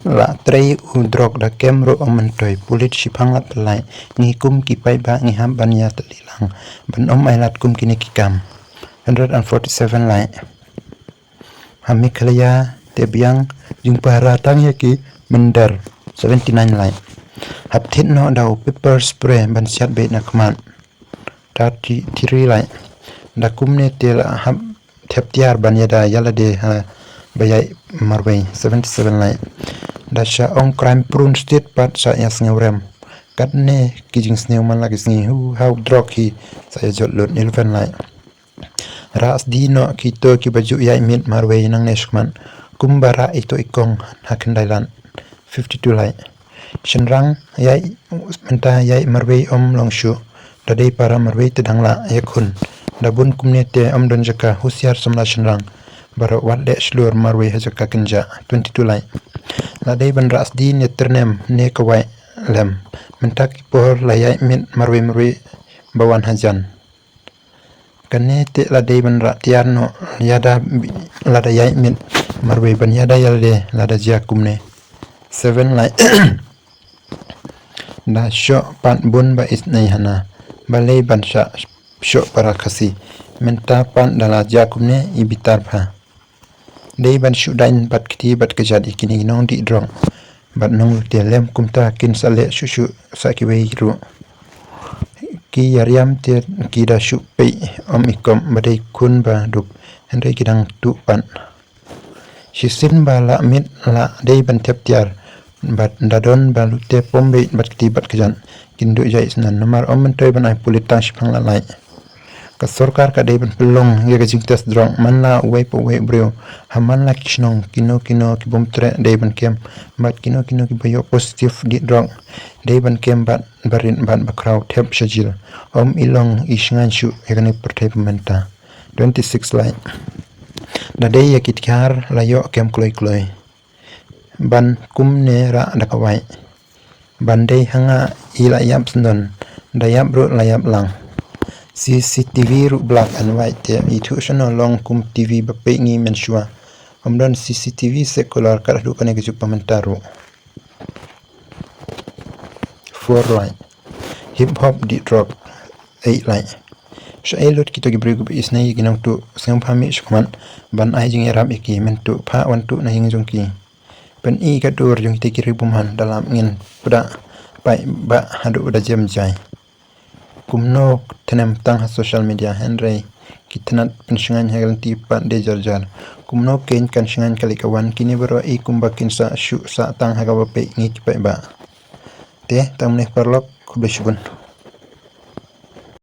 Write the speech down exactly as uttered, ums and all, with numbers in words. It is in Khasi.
La trei u drok da kem ruh ym myntoi, pulit shipang la pynlait. Ngi kum ki paidbah ngi hap ban ïatylli lang ban ym ailad kum kine ki kam. Hundred and forty-seven lai. Ha Meghalaya te biang jingpahara tang ïa ki mynder. Seventy-nine lai. Hap thied noh da u pepper spray ban siat beit na khmat. Thirty-three lai. Da kumne te la hap thep tiar ban ïada ïa lade ha ba ïaid marwei. Seventy-seven lai. Da sha ong crime prone state pat sa ïa sngewrem. Katne ki jingsngew man la ki sngi hu hau drok hi sa ïa jot lut. Eleven lai. Rah sdi noh kito kiba ju ïaid miet marwei nangne shakhmat kumba rah ito i kong ha Khyndailad. Fifty-two lai. Shynrang ïaid mynta ïaid marwei ym long shuh. Da dei para marwei te dang lah ïakhun. Da bun kumne te ym don jaka, husiar samla shynrang. Baroh wat leh shlur marwei ha jaka kynjah. Twenty-two lai. La dei ban rah sdi ne tyrnem ne kawai lem. Mynta ki por la ïaid miet marwei marwei ba wan hajan. Kane te la dei ban rah tiar noh ïada lada ïaid miet marwei ban ïada ïa lade lada jia kumne. Seven lai. Da shoh pat bun ba isnei hana. Balei ban shah shoh para Khasi. Mynta pat da la jia kumne i bitar pha. Dei ban shu daiñ bad kti bad kjat ïa kine ki nongdih drok. Bad nonglute lem kumta kin sa leh shuh shuh sa kiwei ruh. Ki ïariam te ki da shu peit ym i kop ba dei khun ba duk hynrei ki dang tuh pat. Shisien ba la miet la dei ban thep tiar bad da don ba lute pom beit bad kti bad kjat kin duh jai snan namar ym myntoi ban ai pulit tang shipang la lai. Ka sorkar ka dei ban pynlong ïa ka jingtest drok man la uwei pa uwei u briew ha man la ki shnong kino kino ki bym treh dei ban kem bad kino kino kiba ïoh positive dih drok dei ban kem bad barit bad bakhraw thep sha jil. Ym i long i shngaiñ shuh ïa kane pyrthei ba mynta. Twenty-six lai. Da dei ïa ki tiar la ïoh kem kloi kloi. Ban kumne rah da kawai. Ban dei ha nga i la ïap sndon da ïap ruh la ïap lang. C C T V ruh black and white te i thuh shano long kum T V ba peit ngi mynshuwa. Ym don C C T V secular kat haduh kane ka juk ba mynta ruh. Four lai. Hip hop dih drok. Eight lai. Sha ei lut kito ki briew kiba isnei ïa ki nongtuh sngewbha mih shakhmat ban ai jingïarap ïa ki, men tuh phah wan tuh na ïing jong ki. Pyni ka dur jong kita ki ri bymman da lap ngin pda paidbah haduh da jem jai. Kumno tnem tang ha social media hynrei ki tnat pynshngaiñ ha ka lynti pat de jar jar. Kumno keiñ kan shngaiñ ka leit ka wan, kine baroh i kumba kin sa shu sah tang ha kaba peit ngi ki paidbah. Te tang mynne paralok, khublei shibun.